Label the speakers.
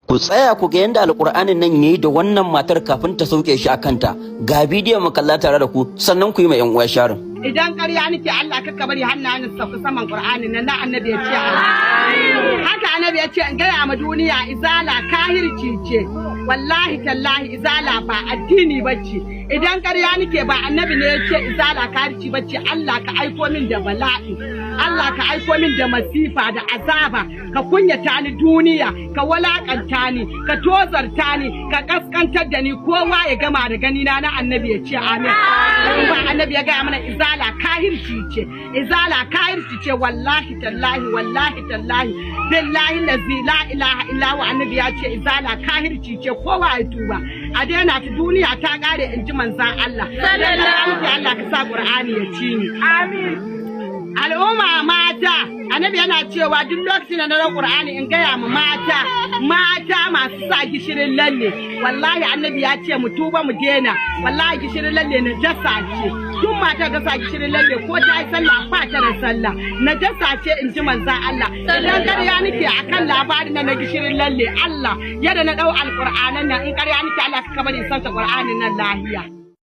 Speaker 1: Ku tsaya ku ga yadda Alƙur'anin nan yayi da wannan matar kafin ta sauke shi a kanta. Ga bidiyon mu kalla tare da ku, sannan ku yi ma 'yan uwa sharing.
Speaker 2: Idan ƙarya nake, Allah kakka bari hannayen su sauka saman Qur'ani nan na. Annabi ya ce, haka Annabi ya ce in gaya ma duniya, izala kahirci ce. Wallahi tallahi, izala ba addini bace. Idan ƙarya nake, ba Annabi ne ya ce izala kahirci bace, Allah ka aiko min da bala'i, Allah ka aiko min da masifa da azaba, ka kunyata ni duniya, ka walakanta ni, ka tozarta ni, ka kaskantar da ni, kowa ya gama da gani na. Na Annabi ya ce amin. Ba Annabi ya gaya mana izala kahirci ce, izala kahirci ce. Wallahi tallahi, wallahi tallahi, billahi lazi la ilaha illa huwa, Annabi ya ce izala kahirci ce. Kowa ya tuba a daina ta, duniya ta kare, in ji manzan Allah. Sallallahu Allah ka sa Qur'ani ya ci ni, amin. Al'umma mata, Annabi yana cewa duk lokacin da na Qur'ani in gaya ma mata, mata masu sa gishirin lalle, wallahi Annabi ya ce mu tuba mu daina. Wallahi gishirin lalle najasa ce. Duk mata ta sa gishirin lalle, ko ta yi sallah, ba ta da sallah, najasa ce, in ji manzan Allah. Idan ƙarya nake akan labarin na gishirin lalle, Allah yadda na dau Alqur'anan nan, in ƙarya nake, Allah ka bari sauke Qur'anin nan lahiya.